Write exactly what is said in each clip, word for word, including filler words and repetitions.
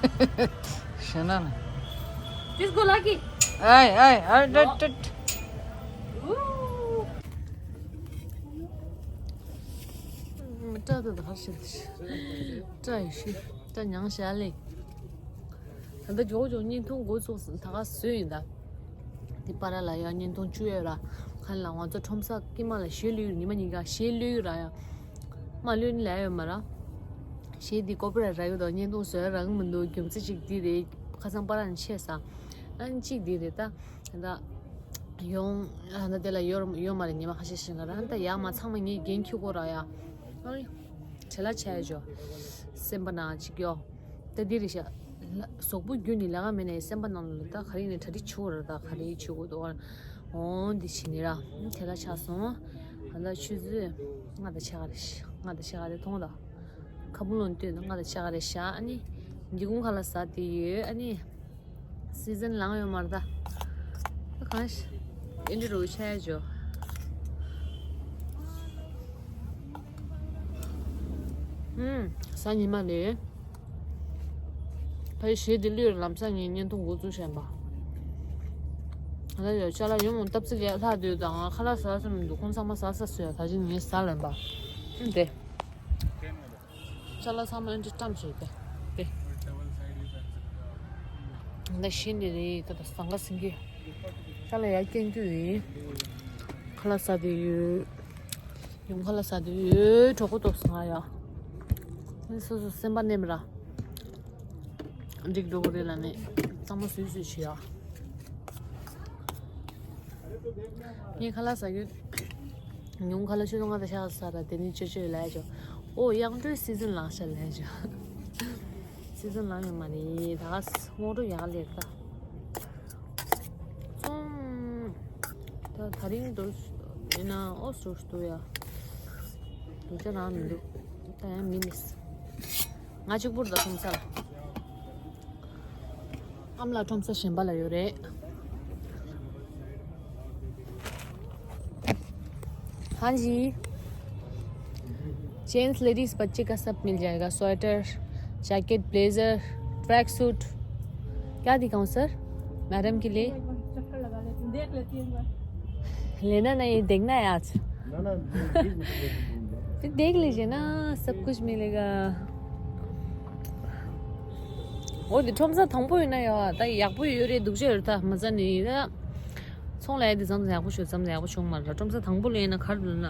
ཞེ་ན་ན། This go lucky. ཨའི་ཨའི་ཨའི་ཏད་ཏད། Ooh. སྐྲ་དེ་དག་ཤི་སྐྲ་ཡི་ཤི་སྐྲ་མྱང་ཤ་ལེ། ད་ལྟ་མགྱོགས་མགྱོགས་བརྙན་ཐུང་འགོ་ཚུགས་ད་ག་བཟོས་ཡིན་ད། འདི་པ་ར་ལ་ཡང་བརྙན་ཐུང་བཅུ་ཡོད་ར། ཁ་ལ་ང་ཚོ་ཁྲོམ་ས་དཀྱིལ་མ་ལ་གཞས་གླུད་ཉི་མ་ཉིན་ག་གཞས་གླུད་ར་ཡ། མ་གླུད་ནི་ལ་ཡོད་མ་ར། གཞས་འདི་ཀོ་པི་ར་ར་ཡོད་དོ་བརྙན་ཐུང་བཟོས་ར་གི་མི་འདུག་རྒྱུ་མཚན་གཅིག་འདི་རེད། ཁ་སང་པ་ར་ནི་ཆད་ས། ཨ་ནི་གཅིག་འདི་རེད་ད། ད་ཡོང་ཨ་ད་དེ་ལ་ཡོད་ཡོད་མ་རེད་ཉི་མ་ཁ་ཤས་ཤིག་ག་ར་ཨ་ད་ཡག་མ་ཚང་མ་ངས་འགན་འཁྱེར་དགོས་ར་ཡ། ཨ་ནི་བྲེལ་ལ་ཆད་ཡོད། སེམས་པ་ནང་གཅིག་ཡོད། ད་འདི་རེད་ཤག་གཟུགས་པོ་རྒྱུ་ནི་ལས་ཀ་མེད་ནའི་སེམས་པ་ནང་ལ་ད་ག་རེ་ནས་གྲ་སྒྲིག་བྱེད་དགོས་རེད། ད་ག་རེ་བྱེད་དགོས་འདུག་འོ་འདི་བྱེད་ནི་ར་དེ་ལ་ཆགས་སོང་། ད་ལྟ་ཆུ་ཚོད་ལྔ་དང་ཕྱེད་ཀ་རེད་ཤག་ལྔ་དང་ཕྱེད་ཀ་རེད་མཐོང་ད། ཁ་བུ་ལོན་ལྟོས་ན་ལྔ་དང་ཕྱེད་ཀ་རེད་ཤག་ཨ་ནི་འདི་གུང་ཁ་ལ་ཟ་དེ་ཡོད་ཨ་ནི། སི་ཛན་ལངས་ཡོད་མ་རེད་ད། ད་གང་ཤེས། ཨེ་འདྲ་རུ་ཆ་ཡ་ཇོ། ཧུམ། གཟའ་ཉི་མ་ནས། ཕ་ཡི་གཞས་འདི་གླུད་ལམ་སང་ངས་བརྙན་ཐུང་འགོ་བཙུགས་བཞིན་པ། ད་ཡོད་ཅ་ལག་ཡོང་ལྟབ་ཚིག་ལས་ལྷག་དུས་དང་ཁ་ལག་ཟ་ས་མི་འདུག་ཁོང་ཚང་མ་ཟ་ས་སོ་ཡ་ད་ཅི་ངས་ཟ་ལེན་པ། ཨུམ་དེ། ཅ་ལག་ཚང་མ་འདི་བཀྲམ་བྱས་ཏེ། དེ། འདི་ཤི་ནི་རེད་ད་ད་ཟང་ག་སིང་གི་ཅ་ལག་ཡར་སྐྱེན་དུས་རེད། ཁ་ལག་ཟ་དུས་ཡོད། ཡུམ་ཁ་ལག་ཟ་དུས་ཡོད་གྲོགས་པོ་ཏོག་སང་ཡ། འདི་སོ་སོ་སེམས་པ་ནེམ་ར། འགྲིག་འགྲོ་གི་རེད་ལ་ནི། ཚང་མ་སུས་སུས་བྱེད་ཡ། ངས་ཁ་ལག་ཟ་རྒྱུ། ཉུང་ཁ་ལག་ཆུ་ཚོད་ལྔ་དང་ཕྱེད་ཀ་ཟ་ར་དེ་ནི་ཅོ་ཅོ་ལས་ཅོ། ཨོ་གཡང་སྒྲོལ་སི་ཛན་ལངས་ཤག་ལས་ཅོ། སི་ཛན་ལངས་ཡོད་མ་རེད་ད་ག་སྔོ་འགྲོ་ཡག་ལེར་ད། ཙོང་། ད་ད་རིང་འདུག་ཡིན་ན་ཨོ་སུ་སུ་ཡ། འདུག་ཅག་རང་མི་འདུག་ད་ཡང་མི་ནི། ང་གཅིག་པུར་ད་ཁོང་ཚ་ལ། ཨམ་ལགས་ཁྲོམ་ས་གཞན་པ་ལ་ཡོད་རེད། हाँ जी। Gents ladies बच्चे का सब मिल जाएगा, sweater, jacket, blazer, track suit. क्या दिखाऊं सर मैडम के लिए? चक्कर लगा लेती हूँ, देख लेती हूँ एक बार। लेना नहीं, देखना है आज। ना ना। फिर देख लीजिए ना, सब कुछ मिलेगा। འོ་དེ་ཁྲོམ་ས་དང་པོ་ཡིན་ན་ཡང་ད་ཡག་པོ་ཡོད་རེད། སྡུག་ཅག་ཡོད་རེད་ད་མ་ཟ་ནི་ད། ཚོང་ལས་དེ་ཙམ་ཡག་པོ་ཞུ་ཙམ་ཡག་པོ་བྱུང་མ་རེད། ཁྲོམ་ས་དང་པོ་ལ་ཡིན་ན་གར་འདུག་ན།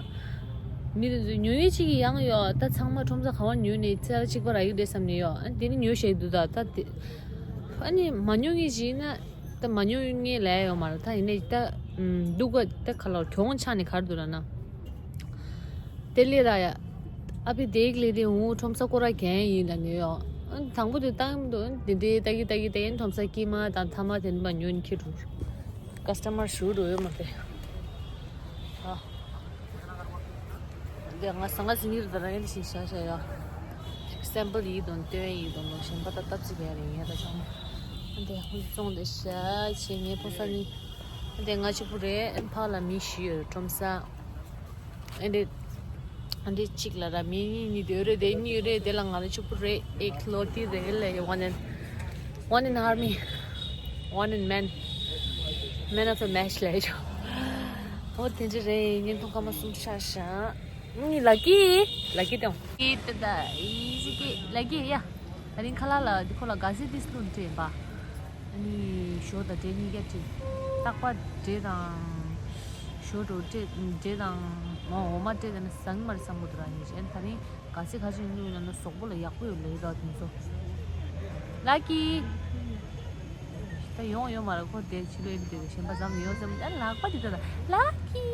མི་དེ་ཚོས་ཉོ་ཡས་གཅིག་གི་ཡང་ཡོད་ད། ཚང་མ་ཁྲོམ་ས་ག་བར་ཉོས་ནས་ཚེ་ལ་གཅིག་པ་རག་གི་རེད་བསམ་ནས་ཡོད། ཨ་དེ་ནི་ཉོ་ཤེས་འདུག་ད་ད་དེ། ཨ་ནི་མ་ཉོ་མཁན་ཞིག་ཡིན་ན་ད་མ་ཉོ་མཁན་ལས་ཡོད་མ་རེད། ད་ཡིན་ནའི་ད་སྡུག་ག་ད་ག་ལ་གྱོང་ཆག་ནས་གར་འདུག་ལ་ན། དེ་ལས་ར་ཡ། ཨ་ཕི་དེ་ག་ལས་དེ་འུ་ཁྲོམ་ས་སྐོར་ར་གྱན་ཡིན་ད་ནི་ཡོད། ཨ་དང་པོ་དེ་ཏང་དུ་དེ་འདྲའི་ཏ་གི་ཏ་གི་ཏ་གི་ཁྲོམ་ས་དཀྱིལ་མ་དང་ཐ་མ་དེ་འདྲ་ཉོ་ནི་ཁྱེད་འགྲོ། ཀ་སི་ཊ་མར་ཞུ་འགྲོ་ཡོད་མ་རེད། ཨ། འདི་ང་ཟང་ངེ་ཟིང་ངེ་རེད་ད་རང་ཡིན་ཞིག་བྱ་བྱ་ཡ། སེམ་པལ་ཡིད་དང་སྟོན་ཡིད་དང་ལོ་གཞན་པ་ད་སྟབས་ཅིག་ཡ་རེད་ངས་ད་ཆང་མ། འདི་ཧུ་ཙོང་འདི་ཤ་ཆེ་ངའི་ཕོ་ས་ནི། འདི་ང་གཅིག་པུ་རེད། ཕག་ལ་མི་བཞི་ཡོད་ཁྲོམ་ས། འདི་འདི་གཅིག་ལ་ར་མི་གཉིས་གཉིས་དེ་རེད། དེ་གཉིས་རེད། དེ་ལ་ང་ལ་གཅིག་པུ་རེད། ཨེག་ལོ་ཏི་རེད་ལ་ཡ། One in, one in army, one in men, men of a match ལ་ཡ། འོ་དེ་འདྲ་རེད། བརྙན་ཐུང་སྐར་མ་གསུམ་ཆགས་ཤག་ནི་ལ་ཀི། ལ་ཀི་དང་། ཀི་ཏི་ད་ཨི་ཟི་ཀི་ལ་ཀི་ཡ། ད་རིང་ཁ་ལག་ལ་འདི་ཁོ་ལ་ག་ཟི་ཏིས་ལུན་སྤྲད་པ། ཨ་ནི་ཞོ་དང་འབྲས་གཉིས་ཀ་སྤྲད། རྟག་པ་འབྲས་དང་། ཞོ་འགྲོ་སྤྲད་འབྲས་དང་། འོ་འོ་མ་སྤྲད་དང་ཟང་མར་ཟང་པོ་འདུག་ར་ཉིན་ཞིག་ཨ་ནི་ད་རིང་ག་ཟི་ག་ཟི་ཉུང་ཉུང་ན་གཟུགས་པོ་ལ་ཡག་པོ་ཡོད་ལེ་ར་དེ་ཚོ། ལ་ཀི། ད་ཡོང་ཡོང་མ་རེད་ཁོ་དེ་ཕྱི་ལོགས་ཡིན་དེ་གཞན་པ་ཙམ་ཡོང་ཙམ་ད་ལག་པ་དེ་ད་ལ་ཀི་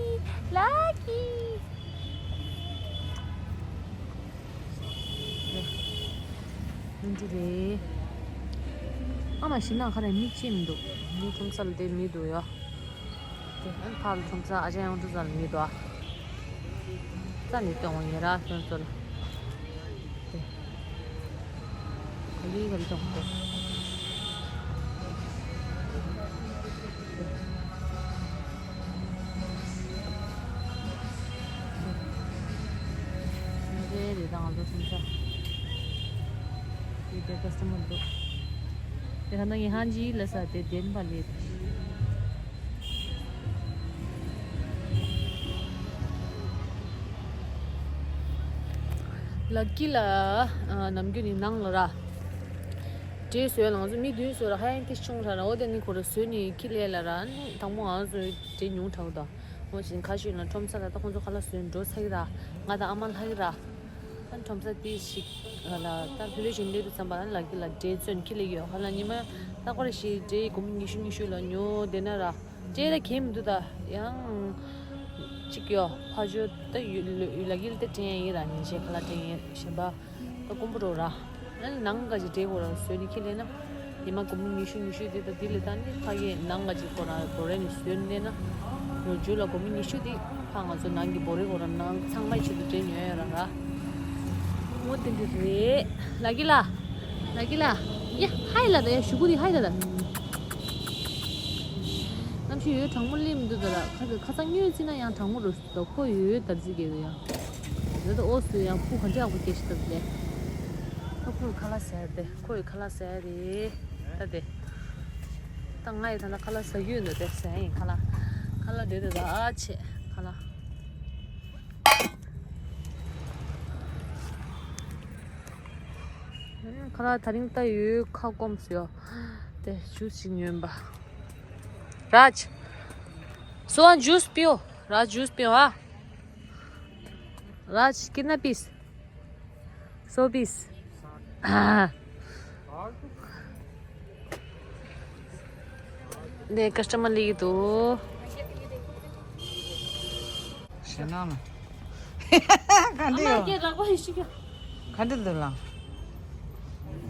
ལ་ཀི། ལྷུན་གྲུབ་རེད། ཨ་མ་ཞིག་ན་ཁ་རེ་མི་ཅི་མི་འདུག་མི་ཁྲོམ་ས་ལ་དེ་མི་འདུག་ཡ། དེ་ཨན་ཕ་ལ་ཁྲོམ་ས་ཨ་ཅག་ཡང་ཁྲོམ་ས་ལ་མི་འདུག་ཨ། རྩ་ནས་སྟོན་འོང་ཡ་ར་ཁྱོད་ཚོ་ལ། དེ། ག་ལེ་ག་ལེ་སྟོན་འོང་དེ། རེད་རེད་ད་ང་ཚོ་ཁྲོམ་ས། དེ་དེ་ཀ་སི་ཊ་མར་འདུག་དེ་ཁ་ན་ངའི་ཧན་ཇི་ལ་ས་དེ་བདེན་པ་ལས། ལག་ཀི་ལ་ནམ་རྒྱུན་ནི་ནང་ལ་ར། འབྲས་བཟོས་ལ་ང་ཚོ་མི་བདུན་བཟོས་ར་ཧ་ཡང་ཏི་ཆུང་ར་ར་འོ་དེ་ནི་ཁོ་ར་བཟོས་ནི་ཁི་ལས་ལ་ར་ནི་དང་པོ་ང་ཚོ་འབྲས་ཉུང་དྲགས་དང་། འོ་ཅིན་ཁ་ཤས་ལ་ཁྲོམ་ས་ལ་ད་ཁོང་ཚོ་ཁ་ལག་བཟོས་འགྲོ་ཚར་གི་ར། ང་དང་ཨ་མ་ལྷག་གི་ར། ཨ་ཁྲོམ་ས་ཏི་ཞིག་ལ་ད་ཕི་ལོ་ཞིག་སླེབས་དུས་ཙམ་པ་ལ་ལག་ཀི་ལ་འབྲས་བཙོན་ཁི་ལས་ཡོད་ཁ་ལ་ཉི་མ་ད་ཁོ་ར་ཞིག་འབྲས་སྒོར་མོ་ཉི་ཤུ་ཉི་ཤུ་ལ་ཉོ་དེ་ན་ར། ཅེ་ད་ཁྱེད་མི་འདུག་ད་ཡང་། གཅིག་ཡོ་ཕ་ཇོ་ད་ཡུ་ལ་ཡུ་ལ་གིལ་ད་དྲན་ཡིན་ར་ཉིན་ཆེ་ཁ་ལ་དྲན་ཡིན་གཞན་པ་ད་ཀུམ་པོ་རོ་ར། ཨ་ནི་ནང་ག་ཅིག་འབྲས་གོ་ར་བཟོས་ནི་ཁྱེད་ལས་ན། ཉི་མ་ཀུམ་ཉི་ཤུ་ཉི་ཤུ་དེ་ད་དེ་ལས་ད་ནི་ཕ་གི་ནང་ག་ཅིག་གོ་ར་གོ་ར་ནི་བཟོས་ནི་ན། ལོ་རྒྱུས་ལ་ཀུམ་ཉི་ཤུ་དེ་ཕ་ང་ཚོ་ནང་གི་བོ་རེ་གོ་ར་ནང་ཚང་མ་ཆེད་དུ་འབྲས་ཉོ་ཡ་ར་ར། ངོ་དེ་འདྲ་རེད། ལ་གི་ལ། ལ་གི་ལ། ཡ་ཧའི་ལ་ད་ཡ་ཞུ་གུ་རི་ཧའི་ལ་ད། གནམ་གཤིས་ཡོད་གྲང་མོ་སླེབས་མི་འདུག་ད་ར་ཁ་ཁ་སང་སྔོན་རྩིས་ན་ཡང་གྲང་མོ་རུ་སུ་ད་ཁོ་ཡོད་ད་རྩིས་རྒྱལ་དུ་ཡང་། ཡོད་ད་ཨོ་སུ་ཡང་ཕུ་ག་འདྲ་ཡག་པོ་སྐྱེ་ཤི་ད་དེ། ཁོ་ཕུ་ཁ་ལག་ཟ་ཡ་དེ་ཁོ་ཡི་ཁ་ལག་ཟ་ཡ་རེད་ད་དེ། ད་ང་ཡི་ད་ལ་ཁ་ལག་ཟ་རྒྱུ་ཡོད་འདུག་དེ་ཟ་ཡ་ཡིན་ཁ་ལག་ཁ་ལག་དེ་དེ་ད་ཨ་ཆེ་ཁ་ལག་ཁ་ལག་ད་རིང་ལྟ་ཡོད་ཁ་སྐོམ་སུ་ཡོད། དེ་ཇུས་ཞིག་ཉོན་པ། རཱཇ། སོ་ཨན་ཇུས་པིའོ། རཱཇ་ཇུས་པིའོ་ཨ། རཱཇ་ཀི་ན་པིས། སོ་པིས། ཨ། དེ་ཀ་སི་ཊ་མར་ལི་ཡི་དུ། ཞེ་ན་ན། ག་འདྲ་ཡོད། ག་འདྲ་འདུག་ལ།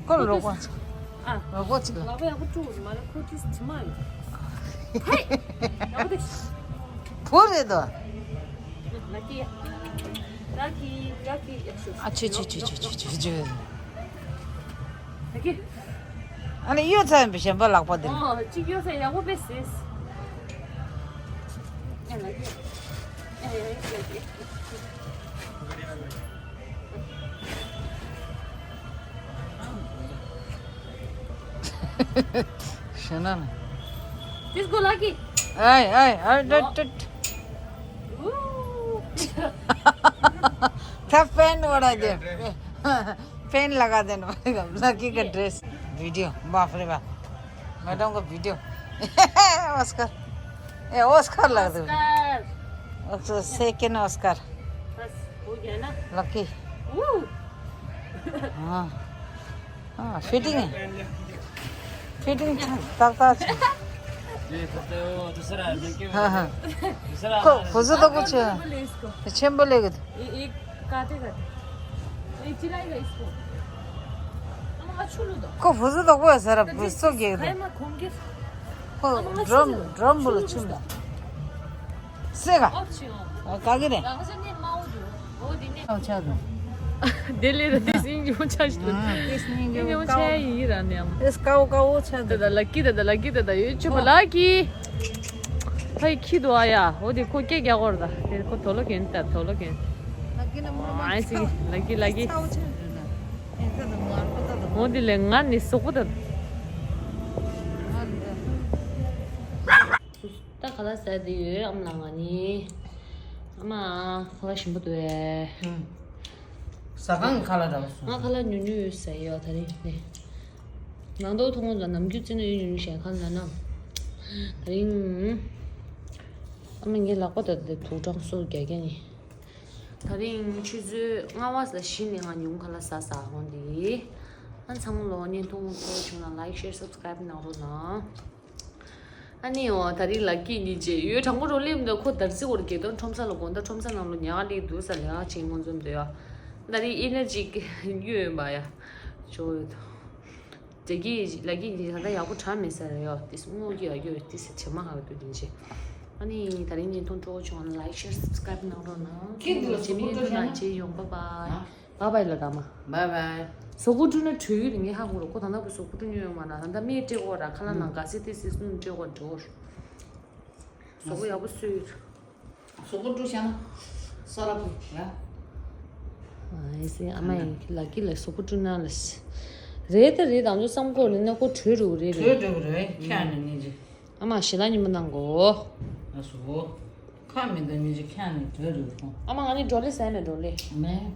ཁོ་ལ་རོགས་པ། ཨ། རོགས་པ་ཅིག་ལ། ལག་པ་ཡག་པོ་བཀྲུ་མ་ལ་ཁོ་ཏིས་དྲི་མ་ཡོད། ཧེ། ཡག་པོ་དེ། བུ་རེད་དོ། ལ་ཀི། ལ་ཀི། ལ་ཀི། ཨ་ཆུ་ཆུ་ཆུ། ལ་ཀི། ཨ་ནི་གཡོ་ཚ་ཡིན་པའི་གཞན་པ་ལག་པ་འདིར། ཨོ་གཅིག་གཡོ་ཚ་ཡག་པོ་དཔེ་ཟེར། ཨ་ལ་ཀི། ཨ་ཡ་ཡ་ལ་ཀི། ཞེ་ན་ན། This go lucky. ཨའི་ཨའི་ཨའི་ཏུ་ཏུ། Ooh. ད་ཕེན་ཝ་ར་དེ། ཕེན་ལ་ག་དེ་ནོ་ལ་ཀི་ག་ཌེ་རེ་སི། བི་ཌི་ཡོ་བ་ཧྥ་རེ་བ། མེ་ཌམ་ག་བི་ཌི་ཡོ། ཨོ་སྐར། ཨེ་ཨོ་སྐར་ལགས་དུ། ཨོ་སྐར། ཨོ་སྐར་སེ་ཀེན་ཨོ་སྐར། ལ་ཀི། ཨ། ཨ། ཕི་ཊིང་། ཕི་ཊིང་ཆ་ཏག་ཏག་ཆ། ཧ་ཧ། ཁོ་ཁོ་ཚོ་ཏོག་པོ་ཆེ། ཆེན་པོ་ལེགས་གི། ཁོ་ཁོ་ཚོ་ཏོག་པོ་ཟེར་ར་སོ་རྒྱག་གི། ཁོ་ཌྲམ་ཌྲམ་བུ་ལ་ཆུ་མ། སེ་ག་ཨོ་ཆི་ཨོ། ཨ་ག་གི་རེད། ཨོ་ཆ་དང་། དེ་ལས་ར་དེ་སྙིང་རྗེ་མོ་ཆ་ཞིག་ལ། དེ་སྙིང་རྗེ་མོ་ཆ་ཡིན་ར་ནས་ཨམ། དེ་དཀའ་བོ་དཀའ་བོ་ཆ་དེ་དང་། ལ་ཀི་དེ་དང་ལ་ཀི་དེ་དང་ཡོད་ཆོད་པ་ལ་ཀི། ཕ་ཡི་ཁྱི་དུ་ཨ་ཡ། འོ་དེ་ཁོ་སྐད་རྒྱག་གོ་ར་ད། དེ་ཁོ་དོ་ལོ་གན་ད་དོ་ལོ་གན། ཨ་ཙི་ལ་ཀི་ལ་ཀི། འོ་དེ་ལས་ང་ནི་སོག་པོ་ད། ད་ཁ་ལག་ཟ་དེ་ཡོད་ཨམ་ལ་ང་ནི། ཨ་མ། ཁ་ལག་ཞིམ་པོ་འདུག་ཨེ། ཟ་ཁང་གི་ཁ་ལག་འདྲ་བོ་སོང་། ང་ཁ་ལག་ཉུང་ཉུང་ཡོད་ཟ་ཡོད་ད་རིང་ནི། ནང་དོ་ཐུང་ངུ་ལ་ནམ་རྒྱུན་བརྩི་ན་ཡོད་ཉུང་ཉུང་བཤད་ཁ་ལ་ན། ད་རིང་། ཨ་མ་ངའི་ལག་པ་ད་དེ་དུག་སྦྲང་སོགས་རྒྱག་རྒྱག་ནི། ད་རིང་ཆུ་ཚོད་ལྔ་པ་ལ་གཞི་ནས་ང་ཉུང་ཁ་ལག་ཟ་ཟ་འོང་དེ། ཨ་ཚང་མ་ལོ་བརྙན་ཐུང་ཐོག་བྱུང་ན་ལའིག་ཤེར་སབ་སི་ཀ་རའིབ་གནང་རོགས་གནང་། ཨ་ནི་འོ་ད་རིང་ལ་ཀི་གཉིས་བྱས་ཡོད་དྲང་པོ་རོ་སླེབས་འདུག་ཁོ་དར་ཚི་འོར་གེ་དོན་ཁྲོམ་ས་ལ་དགོང་དག་ཁྲོམ་ས་ནང་ལོ་ཉག་ལི་འདུག་ས་ལེ་ཨ་ཆེན་ངོ་འཛོམས་འདུག་ཡ། ད་རིང་ཨེ་ནར་ཇི་གཡུ་ཡོད་པ་ཡ། ཇོ་ཡོད་དོ། དེ་གི་ལ་ཀི་གཉིས་ད་ལྟ་ཡག་པོ་དྲ་མེད་ས་རེད་ཡ། དེ་སྔོ་གི་ཡ་གཡུ་དེ་ས་ཆེ་མ་ཧ་གི་འདུག་དེ་ཆེ། ཨ་ནི་ད་རིང་ཉིན་ཐོང་སྤྲོ་བོ་བྱུང་ན་ལའིག་ཤེར་སབ་སི་ཀ་རའིབ་གནང་རོགས་གནང་། ཁྱེད་འདི་ལ་ཇེ་མི་སོག་པོ་ཡོད་ན་སྤྲོ་ཇེ་ཡོང་བ་བ། བ་བའི་ལ་དྭགས་མ། བ་བའི། སོག་པོ་བཀྲུས་ན་བྲོས་ཡོད་རེད་ངས་ཧ་གོ་རོགས་ཁོ་ད་ལྟ་བུ་སོག་པོ་བཀྲུས་མྱོང་ཡོད་མ་ན་ད་ལྟ་མིས་སྤྲད་གོ་ར་ཁ་ལག་ནང་ག་སེ་ཏི་སེ་སྣུམ་སྤྲད་གོ་འགྲོ། སོག་པོ་ཡག་པོ་སུས་ཡོད། སོག་པོ་བཀྲུས་བྱས་ན་ས་ར་བུ་ར། ཨེ་སེ་ཨ་མ་ཡིན་ལ་ཀི་ལ་སོག་པོ་བཀྲུས་ན་ལ་སི། རེད་ད་རེད། དང་ཚོ་བསམ་གོ་ལེ་ན་ཁོ་བྲོས་འགྲོ་གི་རེད་རེད། བྲོས་འགྲོ་གི་རེད། ཁྱེད་ནས་ཉིན་གཅིག་ཨ་མ་ཞེ་ལ་ཉིན་མོ་གནང་གོ་ཨ་སོ། ཁ་མི་འདུག་ཉིན་གཅིག་ཁྱེད་ནས་བྲོས་འགྲོ་གི་སོང་། ཨ་མ་ང་ནི་བྲོ་ལེ་ཟ་མེད་བྲོ་ལེ། མེད།